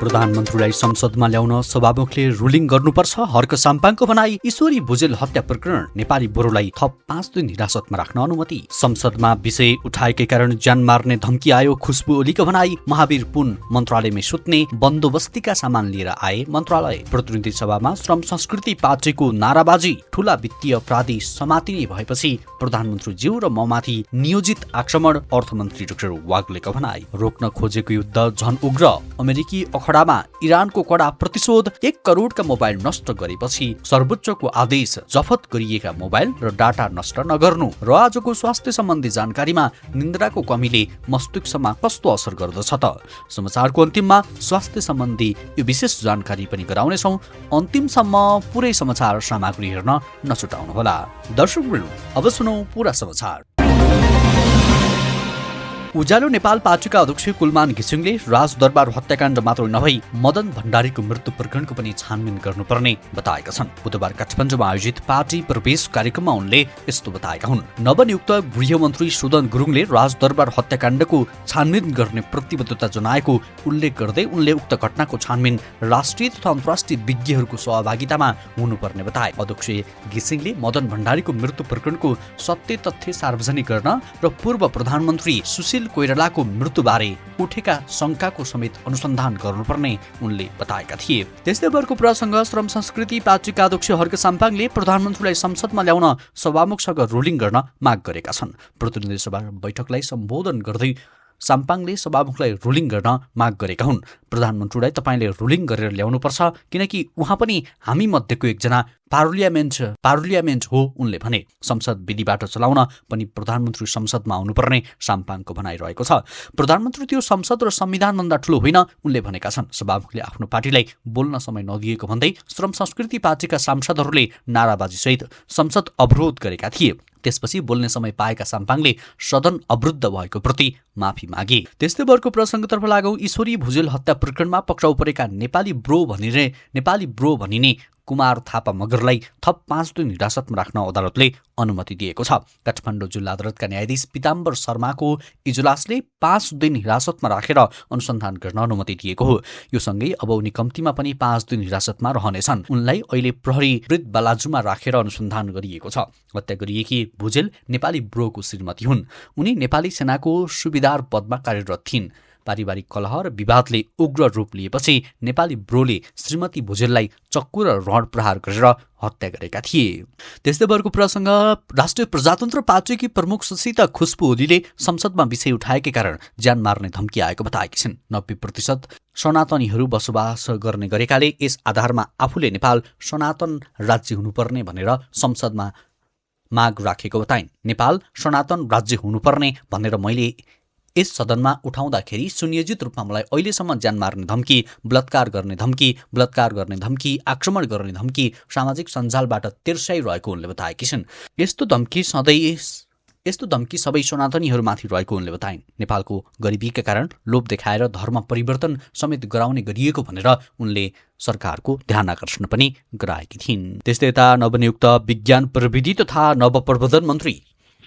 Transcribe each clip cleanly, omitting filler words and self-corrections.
प्रधानमन्त्रीलाई संसदमा ल्याउन सभामुखले रुलिङ गर्नुपर्छ। हर्क साम्पाङको भनाई। ईश्वरी भुजेल हत्या प्रकरण नेपाली बोरोलाई थप 5 दिन हिरासतमा राख्न अनुमति। संसदमा विषय उठाएकै कारण ज्यान मार्ने धम्की आयो। खुशबु ओलीको भनाई। महावीर पुन मन्त्रालयमै सुत्ने, बन्दोबस्तीका सामान लिएर आए मन्त्रालय। प्रतिनिधि सभामा श्रम संस्कृति पार्टीको नाराबाजी। ठूला वित्तीय अपराधी समातिने भएपछि प्रधानमन्त्रीज्यू र ममाथि नियोजित आक्रमण। अर्थमन्त्री डाक्टर वाग्लेको भनाई। रोक्न खोजेको युद्ध झन उग्र। अमेरिकी अखडामा इरानको कडा प्रतिशोध। 1 करोडका मोबाइल नष्ट गरेपछि सर्वोच्चको आदेश। जफत गरिएका मोबाइल र डाटा नष्ट नगर्नु। र आजको स्वास्थ्य सम्बन्धी जानकारीमा निन्द्राको कमीले मस्तिष्कमा कस्तो असर गर्दछ त? समाचारको अन्तिममा स्वास्थ्य सम्बन्धी यो विशेष जानकारी पनि गराउनेछौँ। अन्तिमसम्म पुरै समाचार सामग्री हेर्न नछुटाउनुहोला। दर्शकवृन्द, अब सुनौ पूरा समाचार। उज्यालो नेपाल पार्टीका अध्यक्ष कुलमान घिसिङले राजदरबार हत्याकाण्ड मात्र नभई मदन भण्डारीको मृत्यु प्रकरणको पनि छानबिन गर्नुपर्ने बताएका छन्। बुधबार काठमाडौँमा आयोजित पार्टी प्रवेश कार्यक्रममा उनले यस्तो बताएका हुन्। नवनियुक्त गृहमन्त्री सुदन गुरुङले राजदरबार हत्याकाण्डको छानबिन गर्ने प्रतिबद्धता जनाएको उल्लेख गर्दै उनले उक्त घटनाको छानबिन राष्ट्रिय तथा अन्तर्राष्ट्रिय विज्ञहरूको सहभागितामा हुनुपर्ने बताए। अध्यक्ष घिसिङले मदन भण्डारीको मृत्यु प्रकरणको सत्य तथ्य सार्वजनिक गर्न र पूर्व प्रधानमन्त्री सुशील कोइरालाको मृत्युबारे उठेका शंकाको समेत अनुसन्धान गर्नुपर्ने उनले बताएका थिए। त्यस्तै वर्गको प्रसङ्ग श्रम संस्कृति पार्टीका अध्यक्ष हर्क साम्पाङले प्रधानमन्त्रीलाई संसदमा ल्याउन सभामुखसँग रुलिङ गर्न माग गरेका छन्। प्रतिनिधि सभा बैठकलाई सम्बोधन गर्दै साम्पाङले सभामुखलाई रुलिङ गर्न माग गरेका हुन्। प्रधानमन्त्रीलाई तपाईले रुलिङ गरेर ल्याउनुपर्छ, किनकि उहाँ पनि हामी मध्येको एकजना पार्लियामेन्ट हो उनले भने। संसद विधिबाट चलाउन पनि प्रधानमन्त्री संसदमा आउनुपर्ने साम्पाङको भनाइरहेको छ। प्रधानमन्त्री त्यो संसद र संविधानभन्दा ठूलो होइन उनले भनेका छन्। सभामुखले आफ्नो पार्टीलाई बोल्न समय नदिएको भन्दै श्रम संस्कृति पार्टीका सांसदहरूले नाराबाजीसहित संसद अवरोध गरेका थिए। त्यसपछि बोल्ने समय पाएका साम्पाङले सदन अवरुद्ध भएको प्रति माफी मागे। त्यस्तै वर्गको प्रसङ्गतर्फ लागौं। ईश्वरी भुजेल हत्या प्रकरणमा पक्राउ परेका नेपाली ब्रो भनिने कुमार थापा मगरलाई थप 5 दिन हिरासतमा राख्न अदालतले अनुमति दिएको छ। काठमाडौँ जिल्ला अदालतका न्यायाधीश पीताम्बर शर्माको इजलासले 5 दिन हिरासतमा राखेर अनुसन्धान गर्न अनुमति दिएको हो। यो सँगै अब उनी कम्तीमा पनि 5 दिन हिरासतमा रहनेछन्। उनलाई अहिले प्रहरी वृत्त बालाजुमा राखेर अनुसन्धान गरिएको छ। हत्या गरिएकी भुजेल नेपाली ब्रोको श्रीमती हुन्। उनी नेपाली सेनाको सुबेदार पदमा कार्यरत थिइन्। पारिवारिक कलह र विवादले उग्र रूप लिएपछि नेपाली ब्रोले श्रीमती भुजेललाई चक्कु र रड प्रहार गरेर हत्या गरेका थिए। त्यस्तै वर्गको प्रसङ्ग। राष्ट्रिय प्रजातन्त्र पार्टीकी प्रमुख सुशीता खुशबु ओलीले संसदमा विषय उठाएकै कारण ज्यान मार्ने धम्की आएको बताएकी छिन्। 90% सनातनीहरू बसोबास गर्ने गरेकाले यस आधारमा आफूले नेपाल सनातन राज्य हुनुपर्ने भनेर संसदमा माग राखेको बताइन्। नेपाल सनातन राज्य हुनुपर्ने भनेर मैले यस सदनमा उठाउँदाखेरि सुनियोजित रूपमा मलाई अहिलेसम्म ज्यान मार्ने धम्की, बलात्कार गर्ने धम्की, आक्रमण गर्ने धम्की सामाजिक सञ्जालबाट तिर्साइरहेको उनले बताएकी छिन्। यस्तो धम्की सबै सनातनीहरूमाथि रहेको उनले बताइन्। नेपालको गरिबीका कारण लोभ देखाएर धर्म परिवर्तन समेत गराउने गरिएको भनेर उनले सरकारको ध्यान आकर्षण पनि गराएकी थिइन्। त्यस्तै यता नवनियुक्त विज्ञान प्रविधि तथा नवप्रवर्धन मन्त्री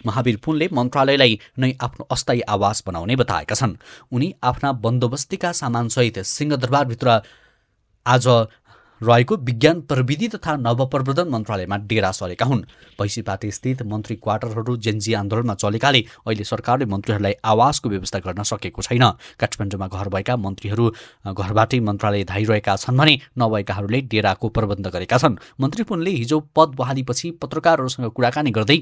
महावीर पुनले मन्त्रालयलाई नै आफ्नो अस्थायी आवास बनाउने बताएका छन्। उनी आफ्ना बन्दोबस्तीका सामानसहित सिंहदरबारभित्र आज रहेको विज्ञान प्रविधि तथा नवप्रवर्धन मन्त्रालयमा डेरा सरेका हुन्। भैँसीपाटी स्थित मन्त्री क्वार्टरहरू जेन्जी आन्दोलनमा चलेकाले अहिले सरकारले मन्त्रीहरूलाई आवासको व्यवस्था गर्न सकेको छैन। काठमाडौँमा घर भएका मन्त्रीहरू घरबाटै मन्त्रालय धाइरहेका छन् भने नभएकाहरूले डेराको प्रबन्ध गरेका छन्। मन्त्री पुनले हिजो पद बहालीपछि पत्रकारहरूसँग कुराकानी गर्दै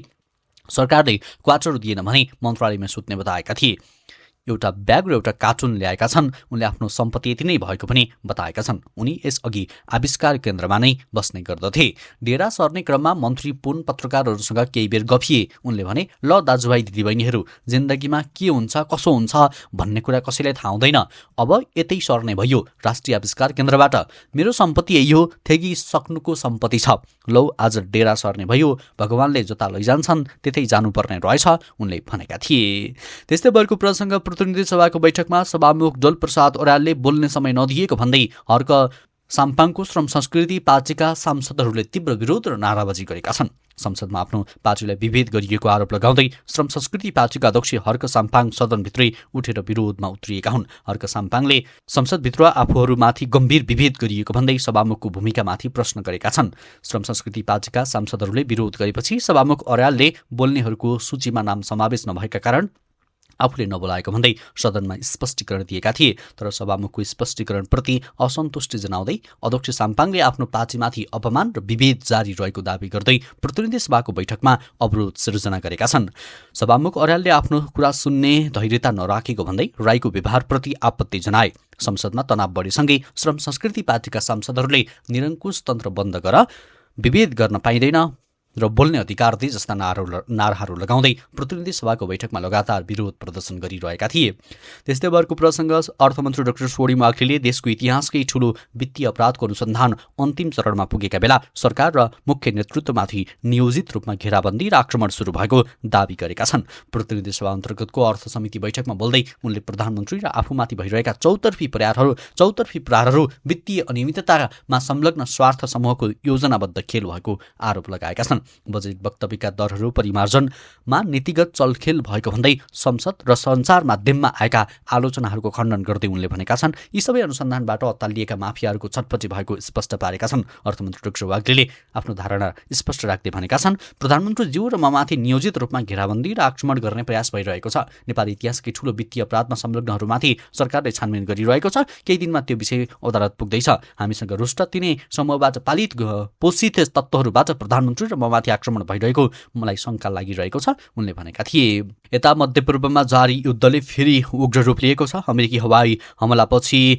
सरकारले क्वार्टर दिएन भने मन्त्रालयमा सुत्ने बताएका थिए। एउटा ब्याग र एउटा कार्टुन ल्याएका छन्। उनले आफ्नो सम्पत्ति यति नै भएको पनि बताएका छन्। उनी यसअघि आविष्कार केन्द्रमा नै बस्ने गर्दथे। डेरा सर्ने क्रममा मन्त्री पुन पत्रकारहरूसँग केही बेर गफिए। उनले भने, ल दाजुभाइ दिदीबहिनीहरू, जिन्दगीमा के हुन्छ कसो हुन्छ भन्ने कुरा कसैलाई थाहा हुँदैन। अब यतै सर्ने भयो राष्ट्रिय आविष्कार केन्द्रबाट। मेरो सम्पत्ति यही हो, थेगी सक्नुको सम्पत्ति छ। लौ आज डेरा सर्ने भयो। भगवानले जता लैजान्छन् त्यतै जानुपर्ने रहेछ उनले भनेका थिए। त्यस्तै वर्गको प्रसङ्ग। प्रतिनिधि सभाको बैठकमा सभामुख डोल प्रसाद ओरालले बोल्ने समय नदिएको भन्दै हर्क साम्पाङको श्रम संस्कृति पार्टीका सांसदहरूले तीव्र विरोध र नाराबाजी गरेका छन्। संसदमा आफ्नो पार्टीलाई विभेद गरिएको आरोप लगाउँदै श्रम संस्कृति पार्टीका अध्यक्ष हर्क साम्पाङ सदनभित्रै उठेर विरोधमा उत्रिएका हुन्। हर्क साम्पाङले संसदभित्र आफूहरूमाथि गम्भीर विभेद गरिएको भन्दै सभामुखको भूमिकामाथि प्रश्न गरेका छन्। श्रम संस्कृति पार्टीका सांसदहरूले विरोध गरेपछि सभामुख अर्यालले बोल्नेहरूको सूचीमा नाम समावेश नभएका कारण आफूले नबोलाएको भन्दै सदनमा स्पष्टीकरण दिएका थिए। तर सभामुखको स्पष्टीकरणप्रति असन्तुष्टि जनाउँदै अध्यक्ष साम्पाङले आफ्नो पार्टीमाथि अपमान र विभेद जारी रहेको दावी गर्दै प्रतिनिधि सभाको बैठकमा अवरोध सिर्जना गरेका छन्। सभामुख अर्यालले आफ्नो कुरा सुन्ने धैर्यता नराखेको भन्दै राईको व्यवहारप्रति आपत्ति जनाए। संसदमा तनाव बढेसँगै श्रम संस्कृति पार्टीका सांसदहरूले निरङ्कुश तन्त्र बन्द गर, विभेद गर्न पाइँदैन र बोल्ने अधिकार दिए जस्ता नाराहरू लगाउँदै प्रतिनिधि सभाको बैठकमा लगातार विरोध प्रदर्शन गरिरहेका थिए। त्यस्तै अर्को प्रसङ्ग अर्थमन्त्री डाक्टर सोढी माग्लीले देशको इतिहासकै ठूलो वित्तीय अपराधको अनुसन्धान अन्तिम चरणमा पुगेका बेला सरकार र मुख्य नेतृत्वमाथि नियोजित रूपमा घेराबन्दी र आक्रमण सुरु भएको दावी गरेका छन्। प्रतिनिधि सभा अन्तर्गतको अर्थ समिति बैठकमा बोल्दै उनले प्रधानमन्त्री र आफूमाथि भइरहेका चौतर्फी प्रहारहरू वित्तीय अनियमिततामा संलग्न स्वार्थ समूहको योजनाबद्ध खेल भएको आरोप लगाएका छन्। बजेट वक्तव्यका दरहरू परिमार्जनमा नीतिगत चलखेल भएको भन्दै संसद र सञ्चार माध्यममा आएका आलोचनाहरूको खण्डन गर्दै उनले भनेका छन् यी सबै अनुसन्धानबाट अत्तालिएका माफियाहरूको छटपटी भएको स्पष्ट पारेका छन्। अर्थमन्त्री डाक्टर वाग्लेले आफ्नो धारणा स्पष्ट राख्दै भनेका छन् प्रधानमन्त्रीज्यू र ममाथि नियोजित रूपमा घेराबन्दी र आक्रमण गर्ने प्रयास भइरहेको छ। नेपाली इतिहासकै ठूलो वित्तीय अपराधमा संलग्नहरूमाथि सरकारले छानबिन गरिरहेको छ। केही दिनमा त्यो विषय अदालत पुग्दैछ। हामीसँग रुष्ट तिनै समूहबाट पोषित तत्त्वहरूबाट प्रधानमन्त्री र माथि आक्रमण भइरहेको मलाई शङ्का लागिरहेको छ उनले भनेका थिए। यता मध्यपूर्वमा जारी युद्धले फेरि उग्र रूप लिएको छ। अमेरिकी हवाई हमलापछि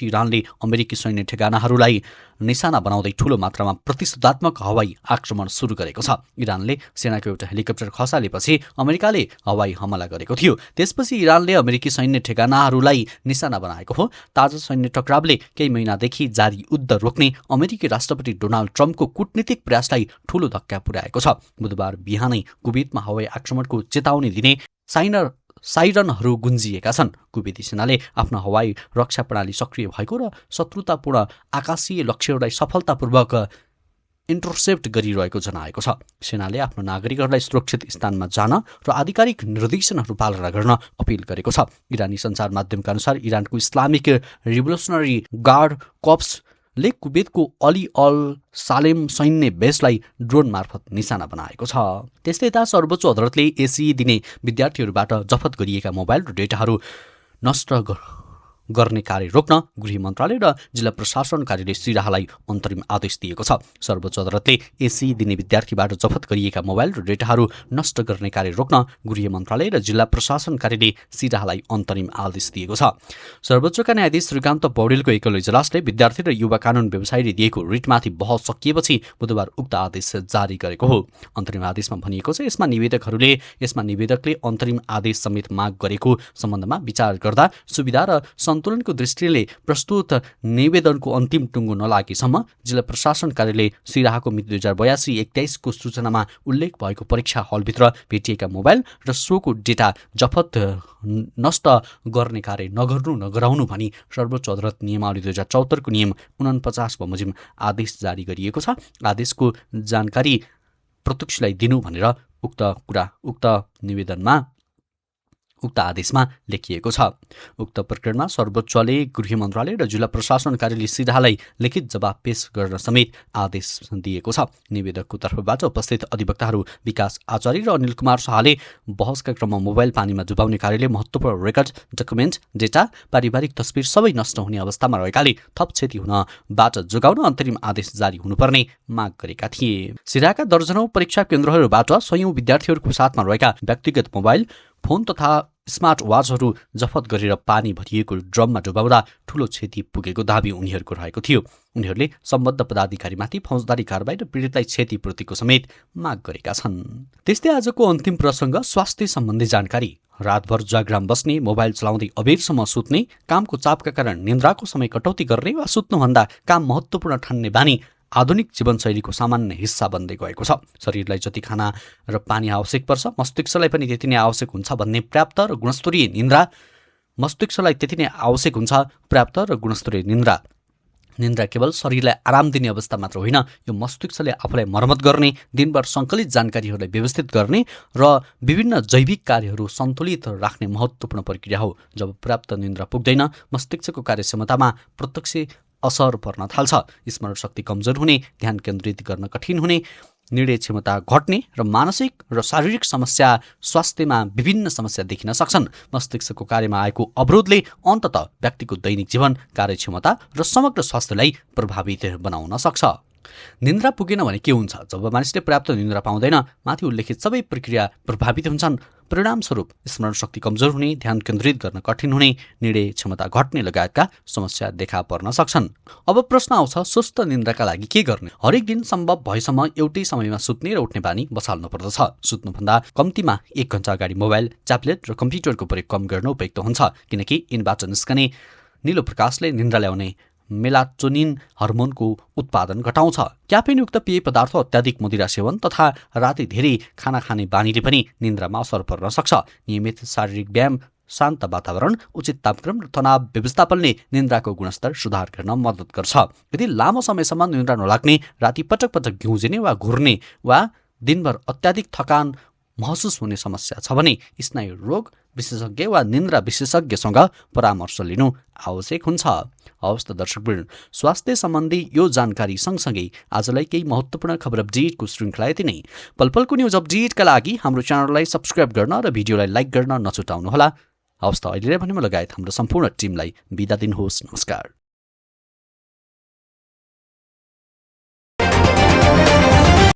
इरानले अमेरिकी सैन्य ठेगानाहरूलाई निशाना बनाउँदै ठूलो मात्रामा प्रतिशोधात्मक हवाई आक्रमण सुरु गरेको छ। इरानले सेनाको एउटा हेलिकप्टर खसालेपछि अमेरिकाले हवाई हमला गरेको थियो। त्यसपछि इरानले अमेरिकी सैन्य ठेगानाहरूलाई निशाना बनाएको हो। ताजा सैन्य टकरावले केही महिनादेखि जारी युद्ध रोक्ने अमेरिकी राष्ट्रपति डोनाल्ड ट्रम्पको कूटनीतिक प्रयासलाई ठूलो धक्का पुर्याएको छ। बुधबार बिहानै कुवेतमा हवाई आक्रमणको चेतावनी दिने साइरनहरू गुन्जिएका छन्। कुवेती सेनाले आफ्नो हवाई रक्षा प्रणाली सक्रिय भएको र शत्रुतापूर्ण आकाशीय लक्ष्यहरूलाई सफलतापूर्वक इन्टरसेप्ट गरिरहेको जनाएको छ। सेनाले आफ्नो नागरिकहरूलाई सुरक्षित स्थानमा जान र आधिकारिक निर्देशनहरू पालना गर्न अपील गरेको छ। इरानी सञ्चार माध्यमका अनुसार इरानको इस्लामिक रिभोल्युसनरी गार्ड कर्प्सले कुवेतको अली अल सालेम सैन्य बेसलाई ड्रोन मार्फत निशाना बनाएको छ। त्यस्तै यता सर्वोच्च अदालतले एसी दिने विद्यार्थीहरूबाट जफत गरिएका मोबाइल र डेटाहरू नष्ट गर्ने कार्य रोक्न गृह मन्त्रालय र जिल्ला प्रशासन कार्यालय सिराहालाई अन्तरिम आदेश दिएको छ। सर्वोच्च अदालतले एसी दिने विद्यार्थीबाट जफत गरिएका मोबाइल र डेटाहरू नष्ट गर्ने कार्य रोक्न गृह मन्त्रालय र जिल्ला प्रशासन कार्यालय सिराहालाई अन्तरिम आदेश दिएको छ। सर्वोच्चका न्यायाधीश श्रीकान्त पौडेलको एकल इजलासले विद्यार्थी र युवा कानुन व्यवसायीले दिएको रिटमाथि बहस सकिएपछि बुधबार उक्त आदेश जारी गरेको हो। अन्तरिम आदेशमा भनिएको छ यसमा निवेदकले अन्तरिम आदेश समेत माग गरेको सम्बन्धमा विचार गर्दा सुविधा र सन्तुलनको दृष्टिले प्रस्तुत निवेदनको अन्तिम टुङ्गो नलागेसम्म जिल्ला प्रशासन कार्यालय सिराहाको मिति 2082-21 को सूचनामा उल्लेख भएको परीक्षा हलभित्र भेटिएका मोबाइल र सोको डेटा जफत नष्ट गर्ने कार्य नगराउनु भनी सर्वोच्च अदालत नियमावली 2074 को नियम 49 बमोजिम आदेश जारी गरिएको छ। आदेशको जानकारी प्रत्यक्षलाई दिनु भनेर उक्त आदेशमा लेखिएको छ। उक्त प्रकरणमा सर्वोच्चले गृह मन्त्रालय र जिल्ला प्रशासन कार्यालय सिराहालाई लिखित जवाब पेश गर्न समेत आदेश दिएको छ। निवेदकको तर्फबाट उपस्थित अधिवक्ताहरू विकास आचार्य र अनिल कुमार शाहले बहसका क्रममा मोबाइल पानीमा डुबाउने कार्यले महत्त्वपूर्ण रेकर्ड, डकुमेन्ट, डेटा, पारिवारिक तस्बिर सबै नष्ट हुने अवस्थामा रहेकाले थप क्षति हुनबाट जोगाउन अन्तरिम आदेश जारी हुनुपर्ने माग गरेका थिए। सिराहाका दर्जनौं परीक्षा केन्द्रहरूबाट सयौं विद्यार्थीहरूको साथमा रहेका व्यक्तिगत मोबाइल फोन तथा स्मार्ट वाचहरू जफत गरेर पानी भरिएको ड्रममा डुबाउँदा ठूलो क्षति पुगेको दाबी उनीहरूको रहेको थियो। उनीहरूले सम्बद्ध पदाधिकारीमाथि फौजदारी कारबाही र पीडितलाई क्षतिपूर्तिको समेत माग गरेका छन्। त्यस्तै आजको अन्तिम प्रसङ्ग स्वास्थ्य सम्बन्धी जानकारी। रातभर जागराम बस्ने, मोबाइल चलाउँदै अबेरसम्म सुत्ने, कामको चापका कारण निन्द्राको समय कटौती गर्ने वा सुत्नुभन्दा काम महत्त्वपूर्ण ठान्ने बानी आधुनिक जीवनशैलीको सामान्य हिस्सा बन्दै गएको छ। शरीरलाई जति खाना र पानी आवश्यक पर्छ मस्तिष्कलाई पनि त्यति नै आवश्यक हुन्छ भन्ने पर्याप्त र गुणस्तरीय निन्द्रा निन्द्रा केवल शरीरलाई आराम दिने अवस्था मात्र होइन, यो मस्तिष्कले आफूलाई मर्मत गर्ने, दिनभर सङ्कलित जानकारीहरूलाई व्यवस्थित गर्ने र विभिन्न जैविक कार्यहरू सन्तुलित राख्ने महत्त्वपूर्ण प्रक्रिया हो। जब पर्याप्त निन्द्रा पुग्दैन, मस्तिष्कको कार्यक्षमतामा प्रत्यक्ष असर पर्न थाल्छ। स्मरण शक्ति कमजोर हुने, ध्यान केन्द्रित गर्न कठिन हुने, निर्णय क्षमता घट्ने र मानसिक र शारीरिक समस्या, स्वास्थ्यमा विभिन्न समस्या देखिन सक्छन्। मस्तिष्कको कार्यमा आएको अवरोधले अन्ततः व्यक्तिको दैनिक जीवन, कार्यक्षमता र समग्र स्वास्थ्यलाई प्रभावित बनाउन सक्छ। निन्द्रा पुगेन भने के हुन्छ? जब मानिसले पर्याप्त निन्द्रा पाउँदैन, माथि उल्लेखित सबै प्रक्रिया प्रभावित हुन्छन्। परिणामस्वरूप स्मरण शक्ति कमजोर हुने, ध्यान केन्द्रित गर्न कठिन हुने, निर्णय क्षमता घट्ने लगायतका समस्या देखा पर्न सक्छन्। अब प्रश्न आउँछ, स्वस्थ निन्द्राका लागि के गर्ने? हरेक दिन सम्भव भएसम्म एउटै समयमा सुत्ने र उठ्ने बानी बसाल्नु पर्दछ। सुत्नुभन्दा कम्तीमा 1 घण्टा अगाडि मोबाइल, ट्याब्लेट र कम्प्युटरको प्रयोग कम गर्न उपयुक्त हुन्छ, किनकि यिनबाट निस्कने निलो प्रकाशले निन्द्रा ल्याउने मेलाटोनिन हर्मोनको उत्पादन घटाउँछ। क्याफेनयुक्त पेय पदार्थ, अत्याधिक मदिरा सेवन तथा राति धेरै खाना खाने बानीले पनि निन्द्रामा असर पर्न सक्छ। नियमित शारीरिक व्यायाम, शान्त वातावरण, उचित तापक्रम र तनाव व्यवस्थापनले निन्द्राको गुणस्तर सुधार गर्न मद्दत गर्छ। यदि लामो समयसम्म निन्द्रा नलाग्ने, राति पटक पटक घिउजिने वा घुर्ने वा दिनभर अत्याधिक थकान महसुस हुने समस्या छ भने स्नायु रोग विशेषज्ञ वा निन्द्रा विशेषज्ञसँग परामर्श लिनु आवश्यक हुन्छ। हवस् त दर्शकवृन्द, स्वास्थ्य सम्बन्धी यो जानकारी सँगसँगै आजलाई केही महत्त्वपूर्ण खबर अपडेटको श्रृङ्खला यति नै। पलपलको न्युज अपडेटका लागि हाम्रो च्यानललाई सब्स्क्राइब गर्न र भिडियोलाई लाइक गर्न नछुटाउनुहोला। हवस् त अहिले भने म लगायत हाम्रो सम्पूर्ण टिमलाई बिदा दिनुहोस्। नमस्कार।